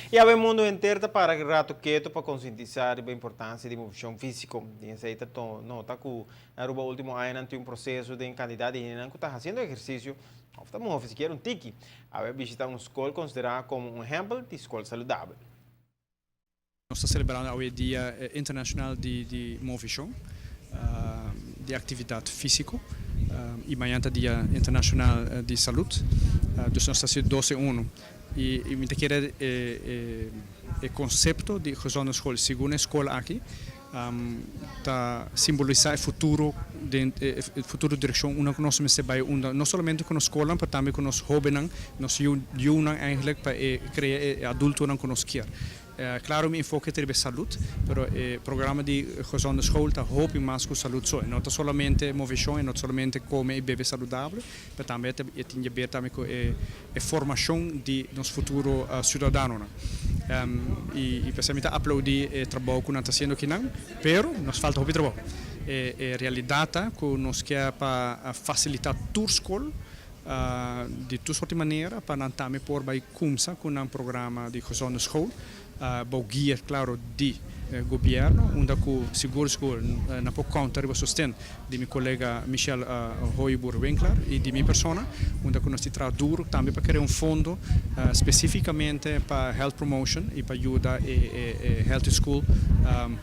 Y awe mundo henter ta para rato keto pa concientisa riba importancia di movecion fisico. Den esey ta nota cu na Aruba ultimo añanan tin un proceso den cantidad di hendenan cu ta haciendo ehercicio of ta move sikiera un tiki. Awe a bishita un scol considera como un ehempel di scol saludabel. Nos ta celebrando awe Dia Internacional di Movecion, di Actividad Fisico y mañana ta Dia Internacional di Salud. Dus nos ta haci dos en uno. Y mi ta kere e concepto di Gezonde School segun e scol aki ta simbolisa e futuro den e futuro direccion unda cu nos mester bay unda no solamente cu nos scolnan pero tambe cu nos hobennan, nos yiunan eigenlijk pa e crea e adultonan cu nos kier. Claro mi enfoke ta riba e salud, pero e programa di Gezonde School ta hopi mas cu salud so. E no ta solamente movecion, e no ta solamente come y bebe saludable, pero tambe e tin yaber tambe cu e formacion di nos futuro ciudadanonan. Y p'esei mi ta aplaudi e trabou cu nan ta haciendo akinan, pero nos falta hopi trabou. E realidad ta cu nos kier pa facilita tur scol di tur sorti manera pa nan tambe por bai kumsa ku nan programa di Gezonde School bou guia klaro di gobierno unda ku sigur sigur nan por konta riba sosten di mi kolega Michel Hooyboer Winklaar i di mi persona unda ku nos tin traha duru tambe pa krea un fondo spesifikamente pa health promotion i pa yuda e healthy school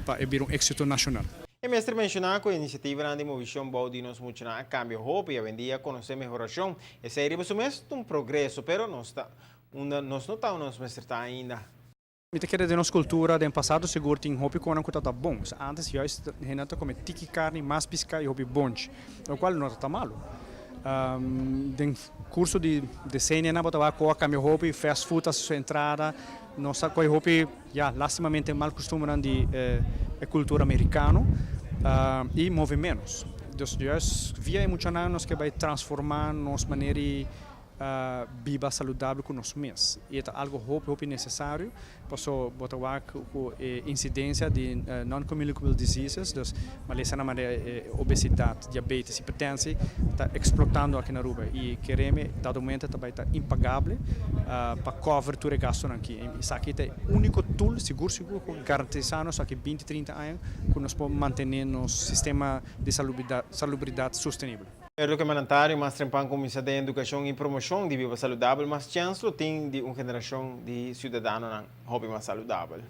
pa e bira un éksito nashonal. E mester menshoná ku e inisiativanan di movishon bou di nos muchanan a kambia hopi i awendia konosé mehorashon. Esei riba su mes ta un progreso, pero nos ta unda nos no ta unda nos mester ta ainda. Mi ta kere den nos kultura den pasado sigur tin hopi konan ku tabata bon. Antes juist hendenan ta kome tiki karni, mas piská i hopi bonchi, lokual no tabata malu. Den kurso di desenianan bo ta wak ku a kambia hopi, fast food a hasi su entrada, nos a kohe hopi. Ya, lastimamente mal custumbernan di e cultura mericano y move menos. Dus juist via e muchanan nos ke bay transforma nos manera di biba saludabel cu nos mes. Y e ta algo hopi hopi necesario paso bo ta wak cu e incidencia di non-communicable diseases, dus malesanan manera obesidad, diabetes, hipertensie ta explotando aki na Aruba y kereme dado momento ta bay ta impagable pa cover tur e gastonan aki. Esaki ta e unico tool sigur sigur cu garantisa nos aki binti trinta aña cu nos por mantene nos sistema di salubridad sostenibel. Pero loke mandatario mas trempan cuminsa den educacion y promocion di biba saludabel mas chens lo tin di un generacion di ciudadanonan hopi mas saludabel.